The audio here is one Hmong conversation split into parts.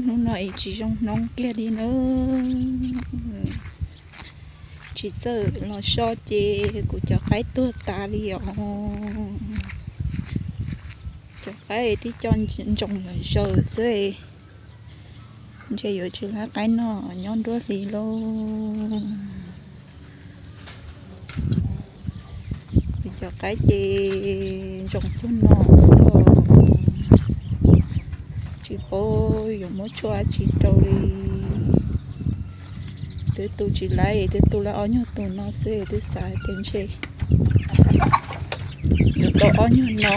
Hnub no es tsis zoo hnub kiag li na. Tsis txawj los so ces kuv cov qaib tuag tas li os. Cov qaib twb coj ntsoos zaws xwb, ntshe yuav tsis laib qaib noj nyob nruab hlis lauj. Kuv cov qaib ces ntsoos cuag no xwb os. Tsis paub yuav muab tshuaj dab tsi rau li. Twb tu tsis laib, twb tu laib ob nyuag tus no xwb, twb xav hais tias ntshe yuav tau ob nyuag no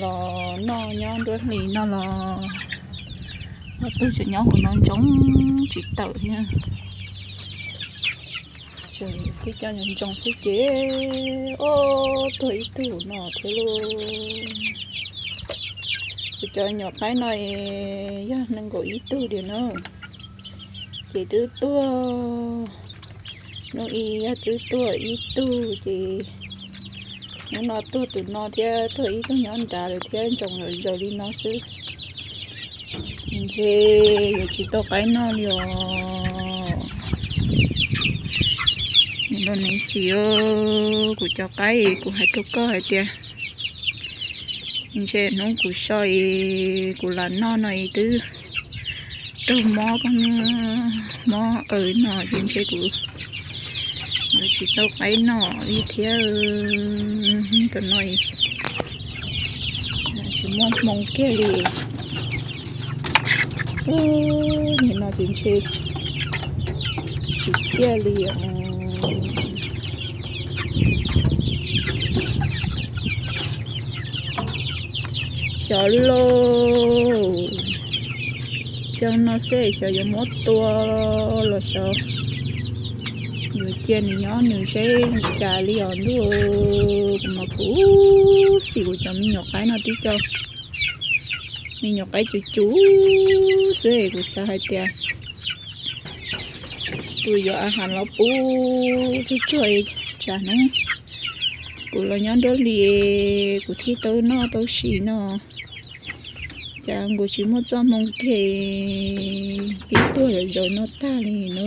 los noj nyob nruab hlis no los ob tug tseem nyob hauv no ntsoos tsis tawm thiab. Twb coj ntsoos xwb ces ob tuag ib tug no thiab lauj. Kuv cov nyuam qaib no es yog nees nkaum ib tug diam na, ces twb tuag, hnub ib yog twb tuag ib tug ces hnub no tuag tus no thiab tuag ib tug nyob nrad lawm thiab ntsoos zaws li no xwb. Ntshe yuav tsis tau qaib noj li os. Niam laus Neev Xis, kuv cov qaib kuv hais rau koj hais tias ntshe hnub kuv so es kuv lam noj no es twb raug mob, mob aws no ces ntshe kuv yuav tsis tau qaib noj li thiab. Tam no tsis muaj hmoo kiag li. Nim no ces ntshe tsis ciaj li os. Xyov li lauj, cov no xwb xyov yuav muab tua los xyov yuav cia nws nyob nws seb cas li os ntuj. Kuv mas kuv xim kuv cov me nyuam qaib no tib co, me nyuam qaib cuv cuv xwb kuv xav hais tias tus yuav a has los pub tsuag tsuag tsam hnub kuv los nyob nruab hlis kuv thiaj tau noj tau sis no. Cas nkaus tsis muaj txoj hmoo kiag, pib tuag zom zaws no tag li na.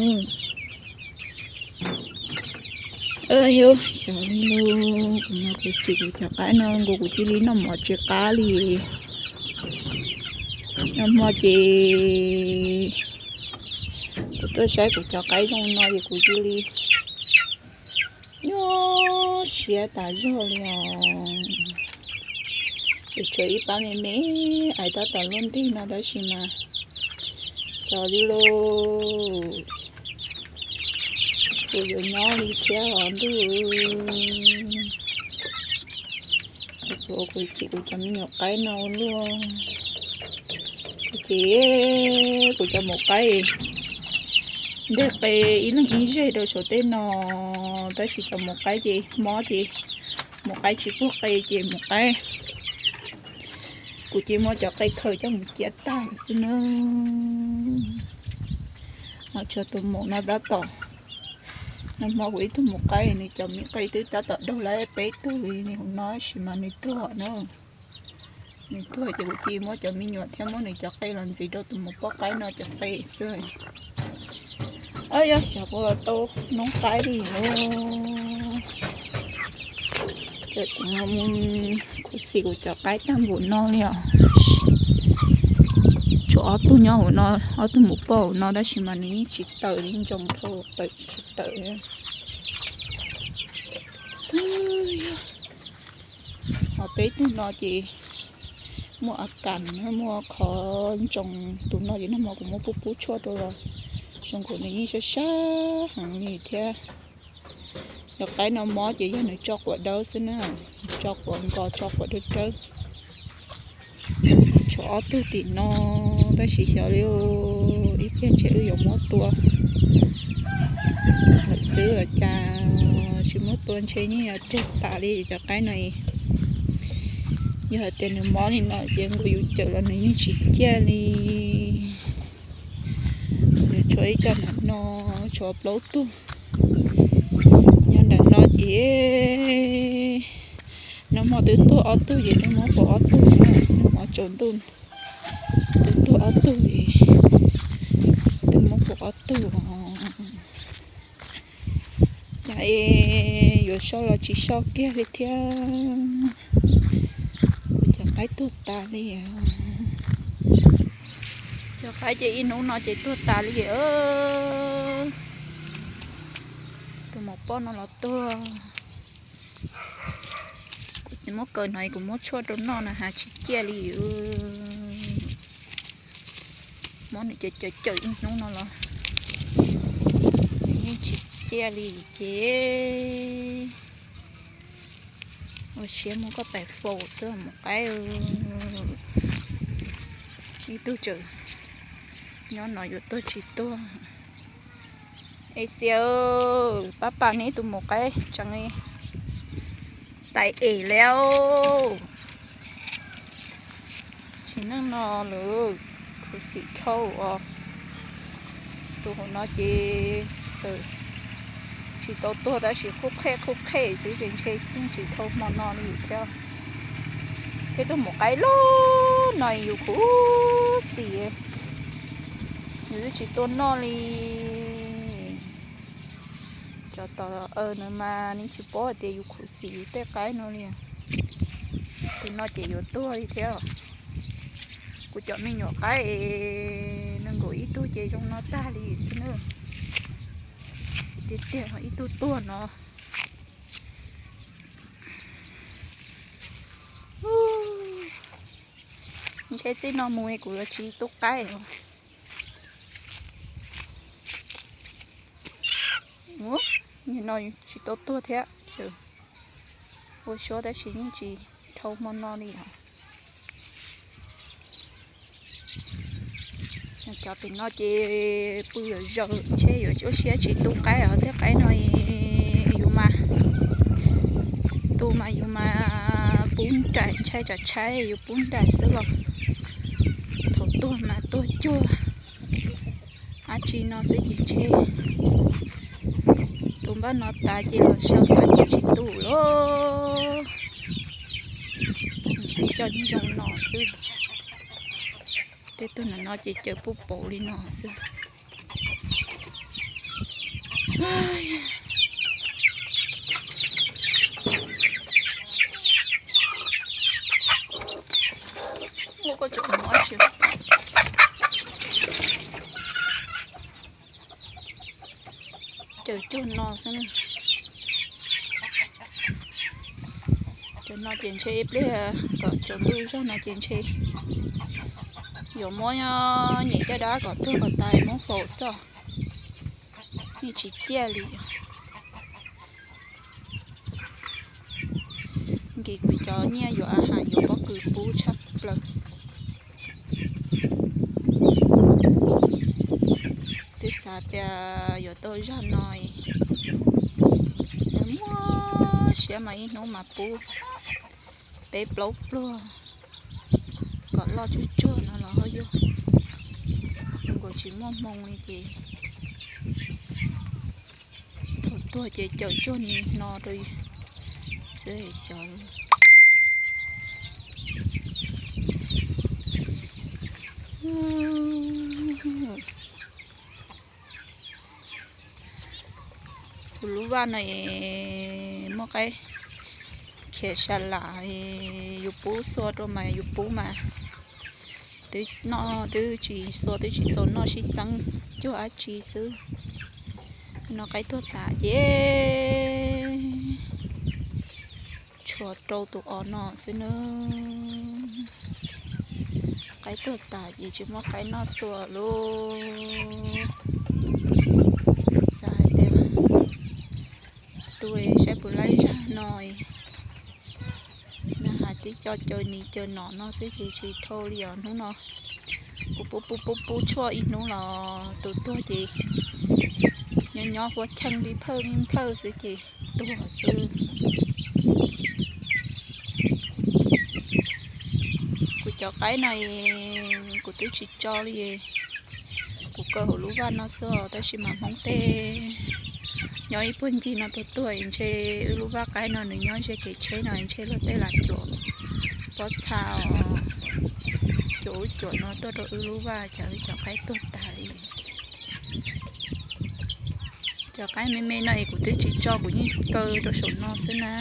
Yog xyov li lauj, kuv mas kuv xim kuv cov qaib no nkaus kuv cia li noj mov tsis qab li. Noj hmo ces kuv tuaj saib kuv cov qaib zoo no ces kuv cia li nyuaj siab tas zog li os. Kuv tshuav ib pab me me ais tab tom luaj ntig no tab sis mas xyov li lauj, kuv yuav nyob li thiab os ntuj. Kuv ua kuv xim kuv cov me nyuam qaib no luaj. Ces kuv cov maum qaib nteg qe ib leeg ib zeg rau saum tej no, tab sis cov maum qaib ces mob ces maum qaib tsis pub qe ces maum qaib, kuv cia muab cov qe khaws coj mus cia tag lawm xwb na. Ho tshuav tus maum no tab tom, nag hmo kuv ib tug maum qaib nws cov me qe twb tab tom daug lawm peb tug li hauv no tab sis mas nws tuag na. Nws tuag ces kuv cia muab cov me nyuam thiab muab nws cov qe los ntxiv rau tus maum poj qaib no cov qe xwb. Yog xyov puas tau noob qaib li os. Kuv xim kuv cov qaib tag npaum no li os. Tshuav ob tug nyob hauv no, ob tug maum poj hauv no tab sis mas nws yeej tsis tawm li, ntsoos dhau tawm tsis tawm. Ho peb tug no ces muaj a kas, muaj qhov ntsoos, tus no ces nag hmo kuv muab pub pub tshuaj rau los zoo nkaus nws yeej sab sab heev li thiab. Cov qaib no mob ces yog nws tso quav dawb xwb na, tso quav nkos tso quav dawb dawb. Tshuav ob tug tim no tab sis xyov li, ib pliag ntshe wb yuav muab tua lawm xwb los cas, tsis muab tua ntshe yeej yuav tuag tas li cov qaib no. Yog hais tias nws mob li no ces nkaus yus cawm los nws yeej tsis ciaj li. Nws tshuav ib co nram no, tshuav plaub tug. Nyob nram no ces nag hmo twb tuag ob tug ces nag hmo pom ob tug, nag hmo tsaus ntuj Twb tuag ob tug, twb muab kuv ob tug. Cas yuav soj los tsis soj kiag li thiab. Kuv cov qaib tuag tas li. Cov qaib ces ib hnub no ces tuag tas li. Tus maum poj no los tuag. Kuv muab kaw no kuv muab tshuaj rau noj na has tsis ciaj li. Muab nws cawm cawm cawm ib hnub no los yeej tsis ciaj li ces ua siab muab koj pais faus xwb maum qaib. Ib tug tseem nyob no yuav tuag tsis tuag. Es xiav, pab pab neb tus maum qaib tseem tais es li. Tsis neej no lawm, khuv xim dhau os. Tus hauv no ces tsis tau tuag tab sis qhuj qhej qhuj qhej xwb ces ntshe yeej tsis dhau hmo no li thiab. Thiab tus maum qaib loj no yus khuv xim, yus twb tsis tau noj li. Cov tom no mas nws tsis paub hais tias yus khuv xim yus tej qaib no li. Tus no ces yuav tuag li thiab. Kuv cov me nyuam qaib es nees nkaum ib tug ces zoo no tag li xwb na. Xwb tiag tiag ib tug tuag no. Ntshe txij no mus kuv yuav tsis tu qaib os. Nim no tsis tau tuag thiab, ua suab tab sis yeej tsis dhau hmo no li os. Cov pem no ces pw zom zaws ntshe yuav ua siab tsis tu qaib os, tej qaib no yus mas tu mas yus mas pub nraim, ntshai tsam tshaib yus pub nraim xwb los thaum tuag mas tuag cuag dab tsi no xwb ces ntshe tus npab no tas ces los xyaw tas ces tsis tu lawm. Tib co zoo no xwb. Tej tug no ces cawm pub pauv li no xwb. Cawm cuag no xwb. Cov no ces ntshe ib pliag kom tsaus ntuj zog no ces ntshe yuav muab nyem caj dab kom tuag kom tas muab faus xwb. Yeej tsis ciaj li. Nkim kuv cov nyiaj yuav a has yuav pob kws pub tshaj plaws. Twb xav tias yuav tau zog no, nws muaj siab mas ib hnub mas pub peb plaub pluag kom loj tsuag tsuag no los ho yog nkaus tsis muaj hmoo li ces thaum tuag ces cawm cuag nim no rau xwb xyov. Kuv lub vaj no es muaj qaib khiav sa lam, yus pub xua rau mas yus pub mas twb noj twb tsis xua twb tsis txaus noj sib txeeb cuag dab tsi xwb. No qaib tuag tas ces tshuav rau tus os no xwb nawb. Qaib tuag tas ces tsis muaj qaib noj xua lauj. Xav hais tias tu saib puas laib zag no, na has tib co caw nis caw nom no xwb ces tsis dhau li os. Hnub no kuv pub pub pub pub tshuaj ib hnub los tus tuag ces nyob nyob huab cheej li plhawj li plhawj xwb ces tuag xwb. Kuv cov qaib no kuv twb tsis tso li, kuv kaw hauv lub vaj no xwb os, tab sis mas Hmoob tej nyob ib puag ncig no tuag tuag ntshe wb lub vaj qaib no nws nyob ze kev tsheb no ntshe luag tej lam cuam pob txha os. Cuam ub cuam no tuaj rau wb lub vaj cas wb cov qaib tuag tag li. Cov qaib me me no es kuv twb tsis tso, kuv yeej kaw rau saum no xwb na.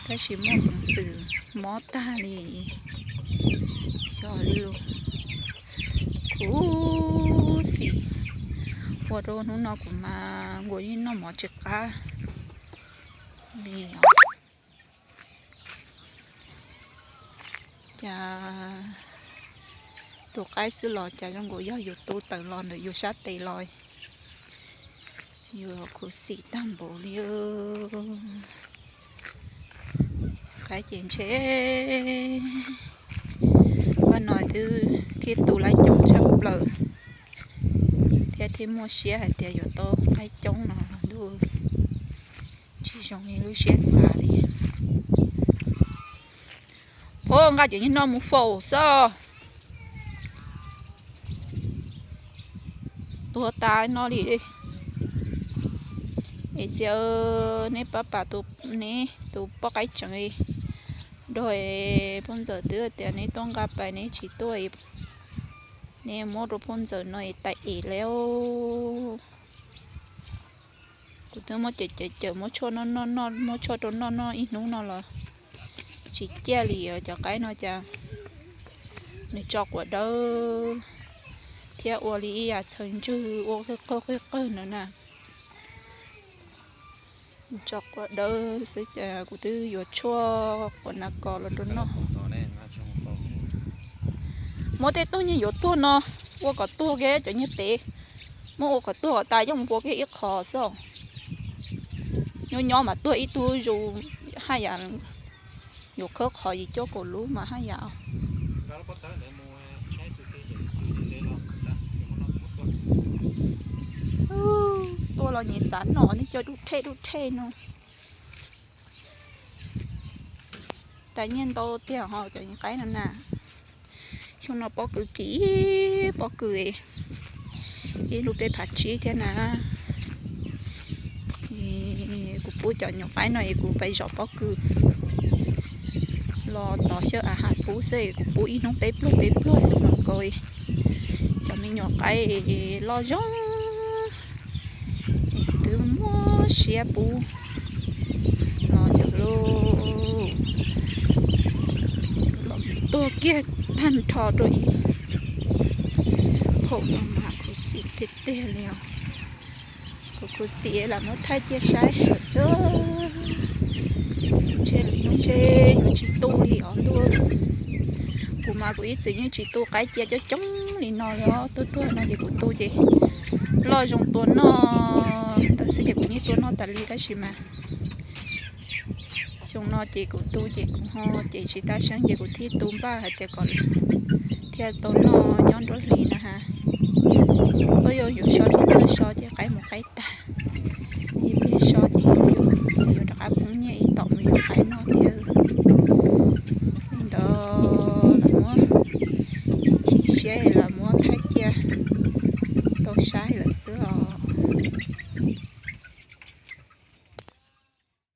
Tab sis muaj peev xwm mob tag li. Xyov li lus khuv xim, ua rau hnub no kuv mas nkaus yeej noj mov tsis qab li os. Cas tus qaib xwb los cas zoo nkaus yog yus tu tawm los ntawm yus sab tes los. Yus khuv xim tag npaum li. Qaib ces ntshe vaj no twb thiaj tu laj coob tshaj plaws thiab thiaj muaj siab hais tias yuav tau qaib coob no los ntuj, tsis zoo li lub siab xav li. Phob nqa cov niag no mus faus xwb. Tuag tas no li. Es txiv, neb pab pam neb tus poj qaib tseem nrog poj ntxawm twb tias neb tuaj nqa pais neb tsis tuaj, neb muab rau poj ntxawm no es tais es lawm. Kuv twb muab cawm cawm cawm muab tshuaj noj noj noj, muab tshuaj rau noj noj ib hnub no los tsis ciaj li os. Cov qaib no cas nws tso quav dawb thiab ua li ib yam txhaws ntswg ua qig qawg qig qawg no na. Tso quav dawb xwb ces kuv twb yuav tshuaj quav nas kos los rau noj. Muab tej tug niag yuav tuag no ua kom tuag kiag cov niag pem, muab ua kom tuag kom tas coj mus ua kiag ib qho xwb. Nyob nyob mas tuag ib tug zus haj yam, yuav khawb qhov yim cuaj kaum lub mas haj yam. Tuaj los nyias xav noj nej cov dub rhej dub rhej no. Tas nyiaj ntau tiag ho cov qaib no na. Xyoo no pob kws kim, pob kws ib lub peb phav tsib thiab na. Kuv pub cov nyuam qaib no es kuv pais zom pob kws los tov xyaw a has pub xwb es kuv pub ib hnub peb pluag peb pluag xwb mas nkaus cov me nyuam qaib loj zoo. Es kuv twb muab siab pub los yog lub los tuag kiag tag nrho rau ib phaum no mas khuv xim tiag tiag li os. Kuv khuv xim lam muab thaij cia saib lawm xwb. Ntshe lwm hnub ntshe yuav tsis tu li os ntuj. Kuv mas kuv ib txwm yeej tsis tu qaib cia coob coob li no li os. Tuag tuag no ces kuv tu ces loj zoo tua noj ntawd xwb ces kuv yeej tua noj tas li tab sis mas xyoo no ces kuv tu ces kuv ho ces tsis tab seeb ces kuv thiaj tu npaj hais tias kom thiaj tau noj nyob nruab hlis na ha.